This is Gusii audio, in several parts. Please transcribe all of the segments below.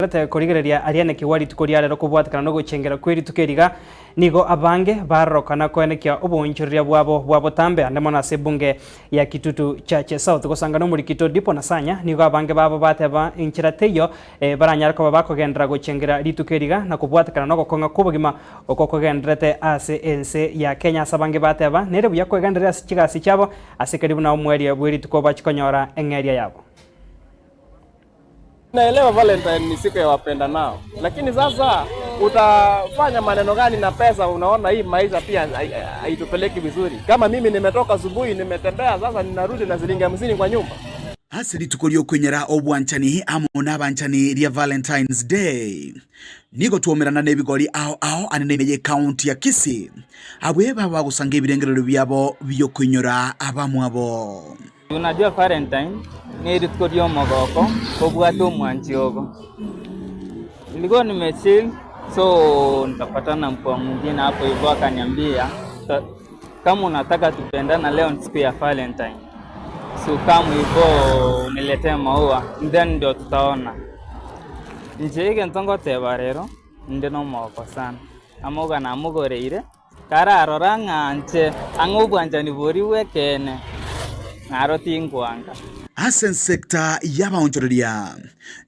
Rete korigereria aria nekegwa rituko ria rero kobwatekana nogochengera kwe rituko eriga, nigo abange barorokana koenekia oboonchoreria bwabo bwa botambe ande mono ase ebunge ya Kitutu Chache South. Gosanga nomorikito Dipo Nasanya, nigo abange babo bateba enchera teiyo baranyare koba bakogenderera gochengera rituko eriga na kobwatekana nogokong'a kwobogima oko kogendererete ase ense ya Kenya. Ase abange bateba nere buya kwegendereria ase chigasi chiabo ase keri buna omoerio bwe rituko bachikonyora eng'eria yabo. Naelewa Valentine ni siku ya wapendanao, lakini sasa utafanya maneno gani na pesa? Unaona hii maisha pia haitupeleki vizuri. Kama mimi nimetoka asubuhi nimetembea, sasa ninarudi na shilingi 50 kwa nyumba. Ase rituko ri'okoinyora obwanchani amo nabanchani ria Valentine's Day, nigo twomerana nebigori ao ao ane ime y'ecounty ya Kisii, abwe baba bagosanga ebirengererio biabo bi'okoinyora abamwabo. Unajua Valentine nerituko riomogoko obwate omwanchi ogo. Nilikuwa nimechill so nikapatana na mpoa mwingine hapo hivyo akaniambia kama unataka tupendana leo ni siku ya Valentine. So kama hivyo uniletee maua then ndio tutaona. Inche egento ngoteba rero inde nomogoko sana. Amauga namogoreire. Kararora ng'a inche ang'e obwanchani boria bw'ekeene, naro tinkwanga. Ase ensecta y'abaonchoreria,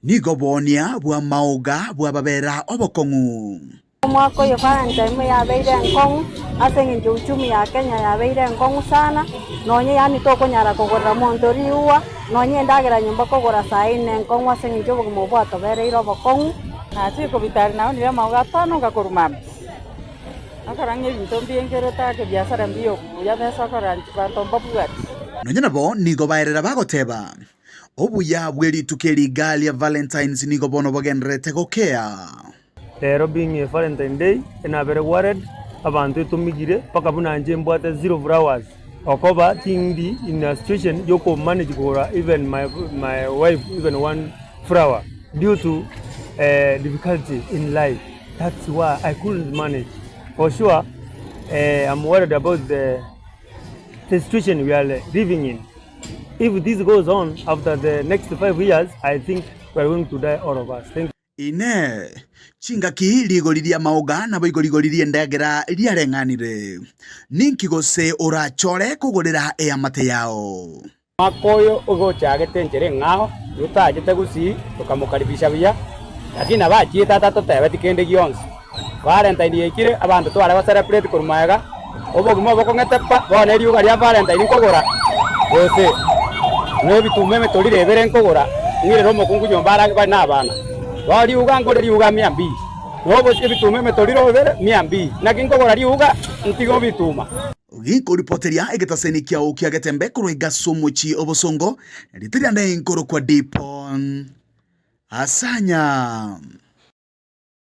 nigo oboonia bw'amaoga bwababera obokong'u. Omwaka oyo Valentine yabeire enkong'u ase eng'encho uchumi ya Kenya yabeire enkong'u sana, nonye yaani tokonyara kogorera monto riua, nonye endagera nyomba kogora saii nenkong'u ase eng'encho obogima obo bwatobereire obokong'u. Nachire kobitari naonire amauga atano ngakorwa mambia. Akora ng'a ebinto mbiengerete ake ebiasara mbiya obuya besa okora banto mbabwati. Nonya nabo nigo baerera bagoteba, Obuya bwe rituko eri iga ria Valentines nigo bono bogendererete gokea. Rero being a Valentine day enabere worried abanto etomigire mpaka buna inche mbwate zero flowers okoba tindi in a situation yoko manage kogora even my my wife even one flower due to difficulty in life. That's why I couldn't manage. For sure, eh, I'm worried about the, the situation we are living in. If this goes on after the next 5 years, I think we are going to die all of us. Thank you. Inee! Chingaki rigori ri'amaoga naboigo rigori ri'endagera riareng'anire? Ninki gose orachore kogorera eamate yao? Omwaka oyo ogochagete enchera eng'ao, nigo tachete gusii tokamokaribisha buya, lakini nabo achiete atatotebeti kende gionsi. Valentine yaikire, abanto tware go celebrate korwa magega, obogima obokong'ete pa, bono erioga ria Valentine nkogora, gose na ebituma emetoriro ebere nkogora, ng'irere omokungu nyomba arage bare na abana. Bono riuga nkore riuga mia mbili, na obosie ebituma emetoriro ebere mia mbili, naki nkogora riuga ntige obituma. Gikoripoteria egetaseni kiao kia getembe korwa egasi omochie obosongo, rieta riane nkorokwa Dipon Asanya.